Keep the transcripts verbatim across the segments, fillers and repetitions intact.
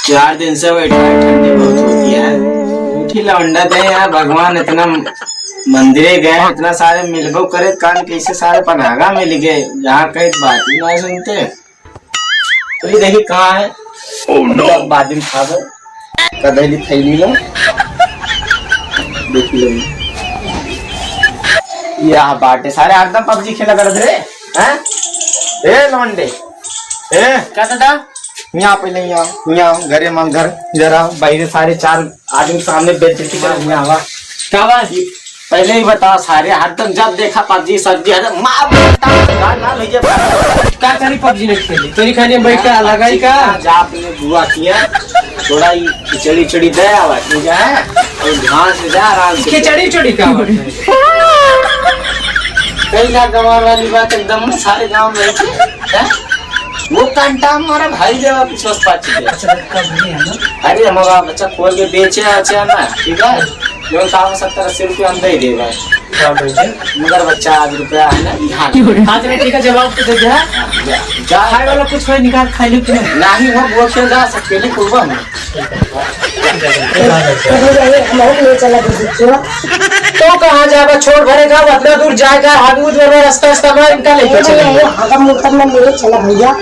चार दिन से बैठा है, ठंडी बहुत होती है। उठी लौंडा दे यार, भगवान इतना मंदिरे गए, इतना सारे मिलबो करे, कान कैसे सारे पनागा मिल गए, जहाँ कहीं बात ही ना सुनते। तो ये देखी कहाँ है? Oh no! बाद में खा दो। कदली थैली लो। देख लो। या बाटे सारे हरदम पबजी खेला करत रे। हैं? ए लौंडे। ए, का दादा? यहाँ पहले यहाँ, यहाँ घरे में घर जरा बाहर सारे चार आदमी सामने बेइज्जती कर यहाँ आवा। का बात? पहले ही बताओ सारे, हरदम जब देखा पबजी सब्जी, हरदम मार देता, गाल लाल हो गया। का करी पबजी नहीं खेली? तोरी खाली हम बैठ के लगाई का? जा अपने बुआ किया, थोड़ा ही खिचड़ी उचड़ी दे आवा, ठीक है? और ध्यान से जा, आराम से। खिचड़ी उचड़ी का बात है? कई ना गंवार वाली बात एकदम सारे गांव में है। वो कंटा हमारा भाई देवा पिछोस पाछी दे। अच्छा, कब नहीं है ना? अरे हमारा बच्चा खोल के बेचे अच्छा ना, ठीक है? जो साठ सत्तर अस्सी रुपया हम दे देबे। हाँ, भैया। मगर बच्चा आज रुपया है ना, ध्यान। हाँ, चलो, ठीक है, जवाब तो दे दे, हाँ? जा, जा। खाए वाला कुछ है, निकाल, खाई लो तुम। नहीं, हम वो खेल जा सकते, नहीं, कुर्बा में। हम लोग ले चला दीजिए, क्यों? तो कहाँ जाबा, छोड़ भरे का, उतना दूर जाएगा, आदमी दूर में रास्ता, रास्ता में इनका लेके ये, चलेंगे। ये, हम लोग में ले चला भैया।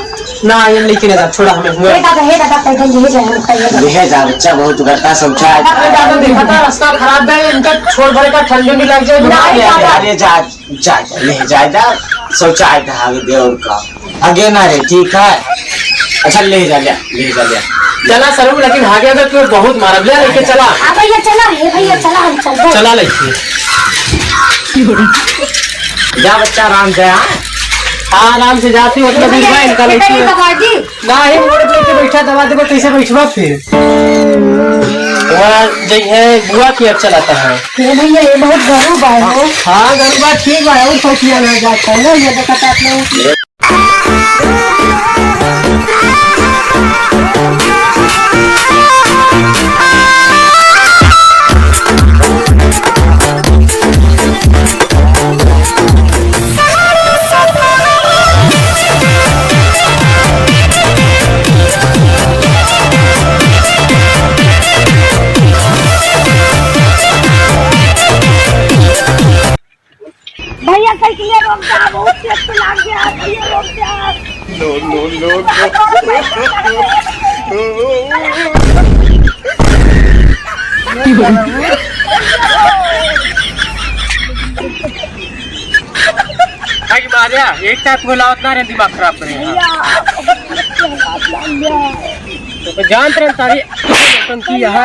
ना, ये लेके ना जा, छोड़ा हमें, हुआ। हे दादा, हे दादा, पैदल ले जाए, हम पैदल। ले जा, बच्चा बहुत करता, शौचालय। दादा, दादा, देखा था, रास्ता खराब है, इनका छोड़ भरे का, ठंडी भी लग जाए, नहीं, बीमार दादा। अरे जा, जा, जा, ले जा, जा, शौचालय आगे दे और का। आगे ना रे, ठीक है। अच्छा, ले जा, ले, ले जा, ले। चला सरऊ, लेकिन आगे अगर तू बहुत मारब, ले लेके चला। हाँ भैया, चला, हे भैया, चला, हम चलते हैं। चला लेके। जा बच्चा, आराम से, हाँ? हाँ, आराम से जाती हो, उतना दूर भैया, ना, इनका ये लेके। पकड़ दी। ना, ये मोड़ पे तो बैठा, दबा देबो, कैसे बैठबा फिर? वहाँ जइहे बुआ की अब चलाता है। ये भैया, ये बहुत गरीब है वो। हाँ, गरीब बा, ठीक बा, और सोचिए ना, जाता है ना, ये देखा था आप लोग। भैया, साइकिलिया रोक दे, बहुत तेज से लाग गया, भैया, रोक दे। No, no, no, no। भाई मारिया, एक टाइप को लावत ना रे, दिमाग खराब करे। भैया, तो जानत रहे तारी टंकी है। भैया,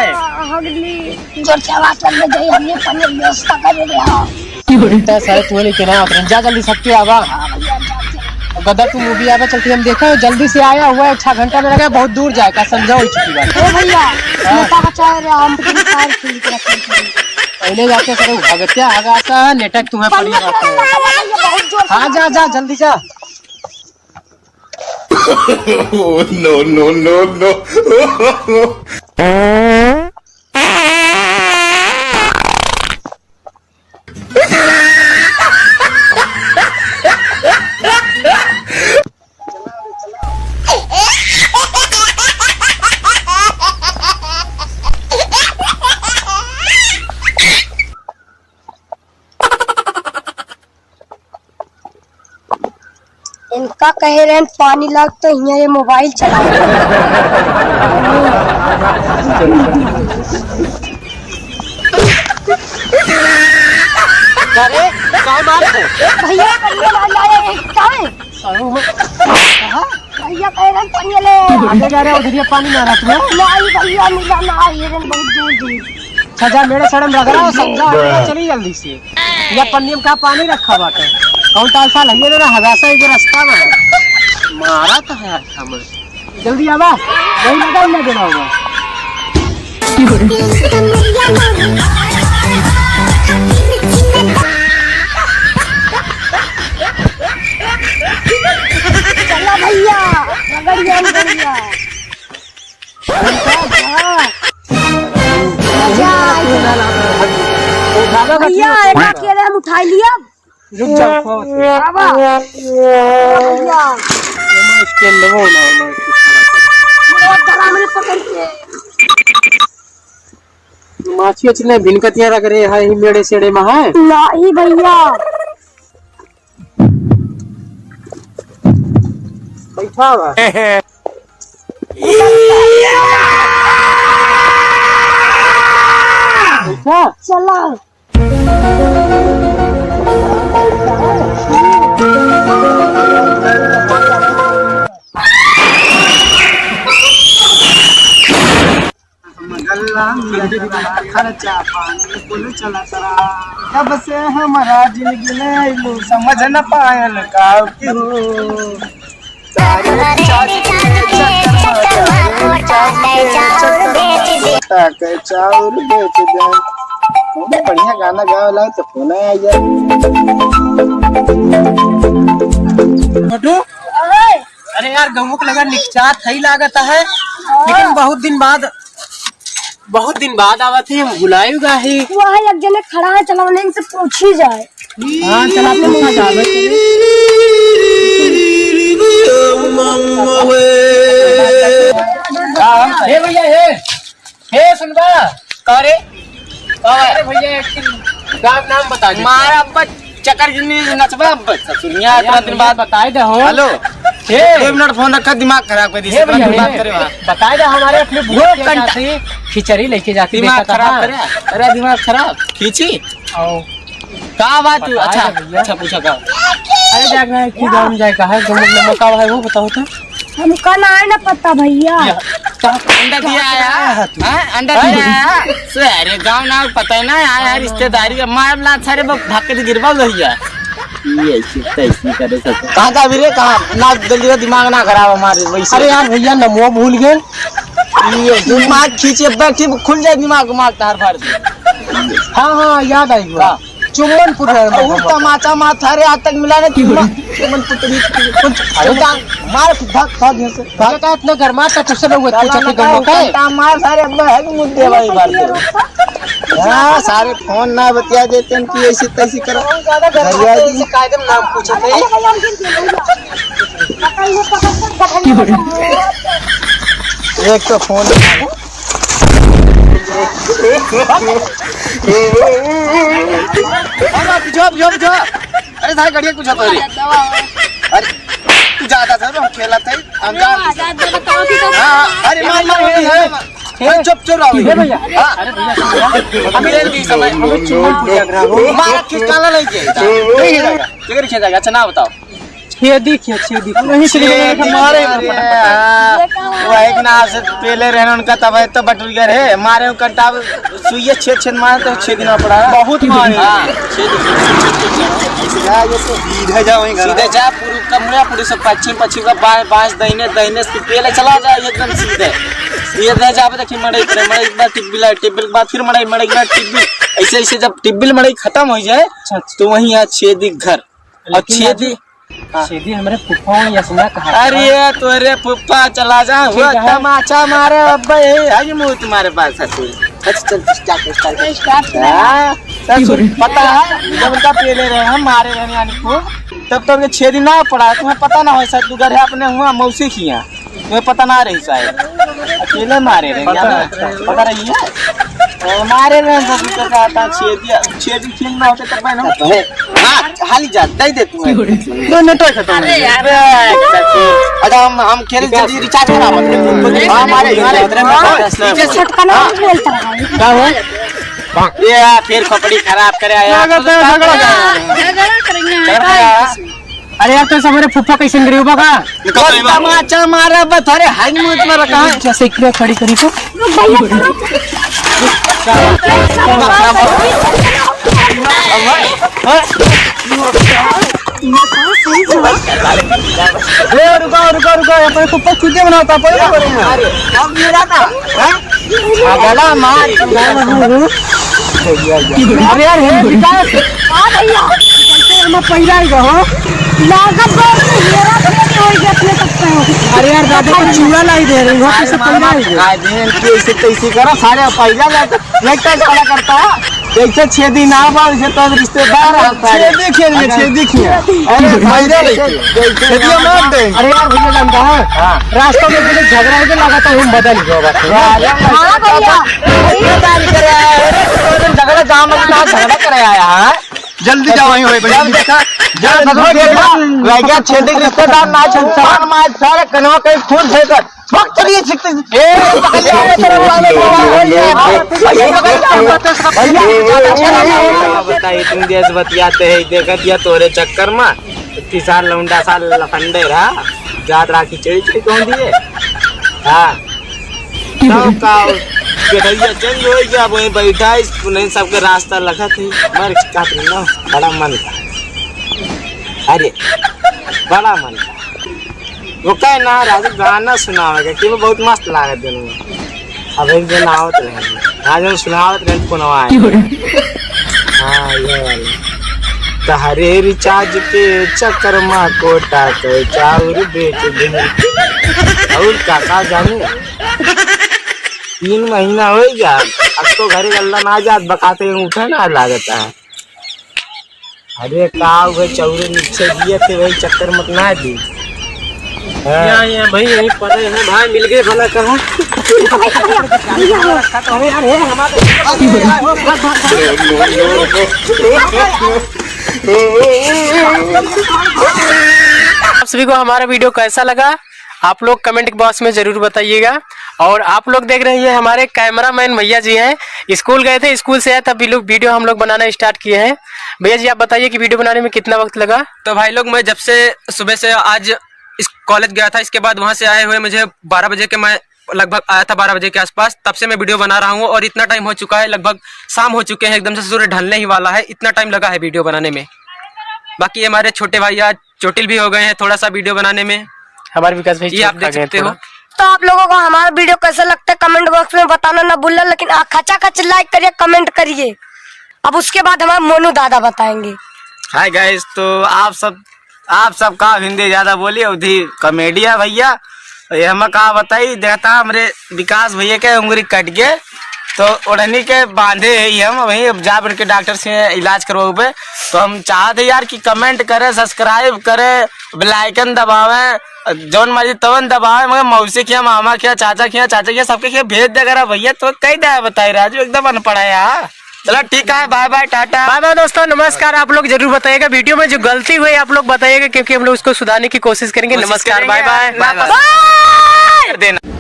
हगली। जोर से आवाज कर दे, जाई, हमने पनीर व्यवस्था कर दे रहा। इतना सारे तुम्हें लेके ना उतरे, जा जल्दी सबके आवा। हाँ भैया, जाते हैं। गदर तू मूवी आवे चलती हम देखा, जल्दी से आया हुआ है, छह घंटा में लगा, बहुत दूर जाए का समझा हो चुकी बात। ओ भैया, हाँ। नेता का चाह रहा, हम तो कार खरीद के रखे हैं। पहले जाके सर भगत्या आगा का नेटक तुम्हें पड़ी रहता है। भैया, बहुत जोर से हाँ, जा, जा, जल्दी जा। No, no, no, no। इनका कहे रहन पानी लाग तो हियाँ ये मोबाइल चला। अरे, काय मार है? भैया, पानी ला, ला, ला, ये काय? हाँ? भैया, कहे रहन पानी ले। अबे जा रे, उधर ये पानी ना रख लो। नहीं भैया, मिला ना, ये रहन बहुत दूर दूर। अच्छा, जा, मेरे सड़म रगड़ा, समझा, चली जल्दी से। या पन्नी में का पानी रखा बाटे? कौन ताल साल है ये ना, हगासा ये रास्ता में है। मारा तो है हमें। जल्दी आवा, वही लगा ना देना होगा। चला भैया, रगड़िया, रगड़िया। भैया, एक अकेले हम उठाई लिया। रुक जाओ, बाबा। भैया। ये मैं स्टैंड वो ना, मैं कुछ खड़ा करूँ। माछी अच्छी नहीं भिनकतिया रख रहे हैं, ही मेड़े सेड़े में है। नहीं भैया। बैठा हुआ। बैठा। चला। गल्ला मिलत रहा, खर्चा पानी कुल चलत रहा। जब से हमरा जिंदगी में अइलू, समझ न पायल का केहू। तारे चाँद के चक्कर में, तारे चाँद के चक्कर में, आटा के चाउर बेच दे। बहुत बढ़िया गाना गावे ला तो फोन आया यार। छोटू, अरे यार, गौमुख लगा निकचात है लागत है, लेकिन बहुत दिन बाद, बहुत दिन बाद आवत है, हम भुलायु गा है। वह एक जने खड़ा है, चला उन्हीं से पूछी जाए। हाँ, चला पूछा जावे। हे भैया, हे। हे सुनबा, का रे? का बा? अरे भैया, एक ठिन गाँव नाम बता दे। मारा अब्बा चक्कर जिन्नी नचबा अब्बा ससुरिया, अरे इतना दिन बाद। बताए दे हो। हेलो। हे। दो मिनट फोन रखा, दिमाग खराब कर दी, हे इतना भैया, दिन बाद हे। करे बा। बताए दे हमारे अपने वो भूत के कंटा। साथ ही खिचड़ी लेके जाके दिमाग बेटा खराब कहाँ? करे। अरे दिमाग खराब। खींची? आओ। का बात तू? बताए अच्छा, दे भैया। अच्छा पूछा का? अरे देख ना, एक ही गाँव में जाए का है, गौमुख लगा का है वो बताओ तो। हमका ना है ना पता भैया। या, का अंडा दिया आया? हाँ, अंडा दिया आया? सो अरे गाँव ना पता है ना, आया रिश्तेदारी का मार ला सारे बक भाग के गिरबा भैया। ये ऐसी तैसी करे सब। कहाँ जा भी रे, कहाँ? ना जल्दी से दिमाग ना खराब हमारे वैसे। अरे यार भैया, नमो भूल गए। ये दिमाग खींचे बैठी, खुल जाए दिमाग, दिमाग तार फाड़ दे। हाँ, हाँ, याद आई हुआ। हाँ। चुम्बनपुर है, बहुत तमाचा माथा रे, आज तक मिला ना चुम्बन, चुम्बनपुर। कुछ अरे होता, मार भाग, भाग यहाँ से, भाग। बेटा, इतना गरमाता, तुझसे लोग चला पूछा ना कि गंगा का है? कंटा मार सारे, अब है कि मुद्दे भाई बात करो। हाँ, सारे फोन ना बतिया देते हैं कि ऐसी तैसी करो। ज्यादा गरमाता है, इसे कायदे में नाम पूछे थे। एक तो फोन। अरे, पीछे, पीछे, पीछे। अरे, सारे गाड़िया कुछ होता है रे। अरे, तू जाता था, हम खेला था, हम जाते थे। हाँ, हाँ, अरे, मार, मार, मार, मार। अरे, चुप, चुप रहो। अरे, भैया। हाँ। अरे, भैया, सुन ना। हम ये नहीं समय। हमें चुम्बन पूजा करा हो। मारा खिसकाना नहीं चाहिए। नहीं खिसकाएगा। किधर खिसकाएगा? अच्छा, ना बताओ। छेदी, छे-, छेदी। हम नहीं छेदी, छेदी, मारे, अरे, मारे। हाँ। वही के नाम से पेले रहे उनका, तब तो बटुरिया रहे, मारे उनका टाप, सुइया छेद छेद मारे तो छेद ना पड़ा। बहुत मारे। हाँ, छेद। सीधा जाओ वहीं घर। सीधा जा, पूर्व का मुड़ा, पूर्व से पश्चिम, पश्चिम का बाएं, बाएं से दहिने, दहिने से पेले चला जा एकदम सीधे। सीधे जाबे देखी मड़ई करे, मड़ई के बाद टिब्बिल आए, टिब्बिल के बाद फिर मड़ई, मड़ई के बाद टिब्बिल। ऐसे, ऐसे जब टिब्बिल मड़ई खत्म हो जाए, अच्छा, अच्छा। तो वहीं आ छेदी घर। और लेकिन छेदी हाँ। छेदी हमरे फुफ्फा हो, यस ना कहा। अरे तोरे फुफ्फा चला जा, ठीक वो है। तमाचा मारे, अब यही है कि मुंह तुम्हारे पास ससुर। अच्छा, चल, चल, start, start कर। Start कर। हाँ, ससुर, पता है, जब उनका पेले रहे, हम मारे रहे यानी को, तब तो उनके छेदी ना पड़ा, तुम्हें पता ना हो, शायद तू घर है अपने हुआ, मौसी खिया। तुम्हें पता ना रही शायद। अकेले मारे रहे, पता यार। नहीं। पता रही है? ए, मारे रहे, ससुर के साथ, हाँ, छेदी, छेदी खेल ना होते तब मैं ना। तो है। हाँ, हाली जा, दे दे तू। दो मिनट है खत्म। अरे यार। अरे, ससुर। अच्छा, हम, हम खेल जल्दी recharge करा, मतलब। हाँ, मारे, मारे। हाँ, पीछे से। छटकना हाँ। नहीं बोलता है। क्या हुआ? ये यार, फिर खोपड़ी खराब करे आया। झगड़ा करेंगे। झगड़ा करेंगे। अरे यार, तो हमारे फूफा कैसे गरीब बा का? तमाचा मारा बा, थारे हाई मुंह तुम्हारा कहाँ है? जैसे एक खड़ी करी तो। ए, रुको, रुको, रुको, यहाँ पर फूफा चूतिया बनाता, पर अरे, अब मेरा ना, हैं? अगला मार। अरे यार, हे विकास। हाँ भैया। कैसे हम पहिरा ही रहो? लागत बा कि हेरा फेरी होई गया अपने तक पे। अरे यार, दादा को चूड़ा लाई दे रही हो, कैसे पहिरा ही गए? आज दिन की ऐसे तैसे करो, सारे पहिरा ला तो नेक टाइट खड़ा करता है। जैसे छेदी ना बा, वैसे तो रिश्तेदार आता है। छेदी खेल में, अगर छेदी खेल। अरे, भैया लेके, जैसे छेदिया मार दे। अरे यार, भैया जानता है? हाँ। रास्ता में कुछ झगड़ा हो गया, लगा तो हम बदल गए बस। अरे, हाँ भैया, भैया। झगड़ा जाम में कहाँ झगड़ा करे आया है? जल्दी जाओ, वहीं होए, जल्दी। जल्दी। जा, जा, जा, जा। वैज्ञा छेदी रिश्तेदार ना छन, सामान मार, सारे कनवा कहीं खून फेंकर। भक्त चलिए, छिक, ए, पकड़ लिया, पकड़ लिया, पकड़ लिया। भैया, भैया। बता, इतनी देर से बतियाते हैं, देखत या तोरे चक्कर में, इतनी साल लौंडा साल लफंडे रहा, जात रहा खिचड़ी चुड़ी कौन दिए? हाँ। तब का, बेटैया चेंज हो गया, वहीं बैठा है, उन्हें सबके रास्ता लगा थे, मर का ना, बड़ा मन का। अरे, बड़ा मन का। वो कहे ना राजू गाना सुनावेगा कि वो बहुत मस्त लागत दिन में। अब एक दिन आवत रहे, आज हम सुनावत रहे फोनवा आए। हाँ, ये वाला। तहरे रिचार्ज के चक्कर मा कोटा के चाउर बेच दे। और का का जाने, तीन महीना हो गया, अब तो घरे गल्ला ना जात, बकाते उठे ना लागता है। अरे का हुए, चौरे नीचे दिए थे, वही चक्कर मत ना दी। हाँ। यहाँ, यहाँ भाई, यहीं पड़े हैं भाई, मिल गए भला कहाँ। आप सभी को हमारा वीडियो कैसा लगा, आप लोग कमेंट बॉक्स में जरूर बताइएगा। और आप लोग देख रहे हैं, ये हमारे कैमरामैन भैया जी हैं, स्कूल गए थे, स्कूल से आए तब भी लोग वीडियो हम लोग बनाना स्टार्ट किए हैं। भैया जी, आप बताइए कि वीडियो बनाने में कितना वक्त लगा? तो भाई लोग, मैं जब से सुबह से आज इस कॉलेज गया था, इसके बाद वहाँ से आए हुए मुझे बारह बजे के, मैं लगभग आया था बारह बजे के आसपास, तब से मैं वीडियो बना रहा हूँ और इतना टाइम हो चुका है, लगभग शाम हो चुके हैं, एकदम से सूर्य ढलने ही वाला है, इतना टाइम लगा है वीडियो बनाने में। बाकी हमारे छोटे भाई आज चोटिल भी हो गए हैं थोड़ा सा वीडियो बनाने में। हमारे विकास भाई ये आप चोट खा देख गए सकते हो। थोड़ा। तो आप लोगों को हमारा वीडियो कैसा लगता है कमेंट बॉक्स में बताना ना भूलना, लेकिन आ, खचा खच लाइक करिए, कमेंट करिए। अब उसके बाद हमारे मोनू दादा बताएंगे। हाय गाइस, तो आप सब, आप सब का हिंदी ज्यादा बोली, अवधी कॉमेडी है भैया। ये हम का बताई, देखता हमरे विकास भैया के उंगली कट गए, तो ओढ़नी के बांधे है हम, वहीं अब जा बढ़ के डॉक्टर से इलाज करवाबे। तो हम चाहते यार कि कमेंट करे, सब्सक्राइब करे, बेल आइकन दबावे, जौन मर्जी तवन दबावे, मगर मौसी के, मामा के, चाचा के, चाचा के, सबके के भेज दे करा भैया। तो कई दे बताई राजू, एकदम अनपढ़ है यार। चला ठीक है, bye bye, tata. Bye bye दोस्तों, नमस्कार। आप लोग जरूर बताइएगा, वीडियो में जो गलती हुई आप लोग बताइएगा, क्योंकि हम लोग उसको सुधारने की कोशिश करेंगे। कोशिश नमस्कार, करेंगे। Bye bye. Bye bye. Bye. देना।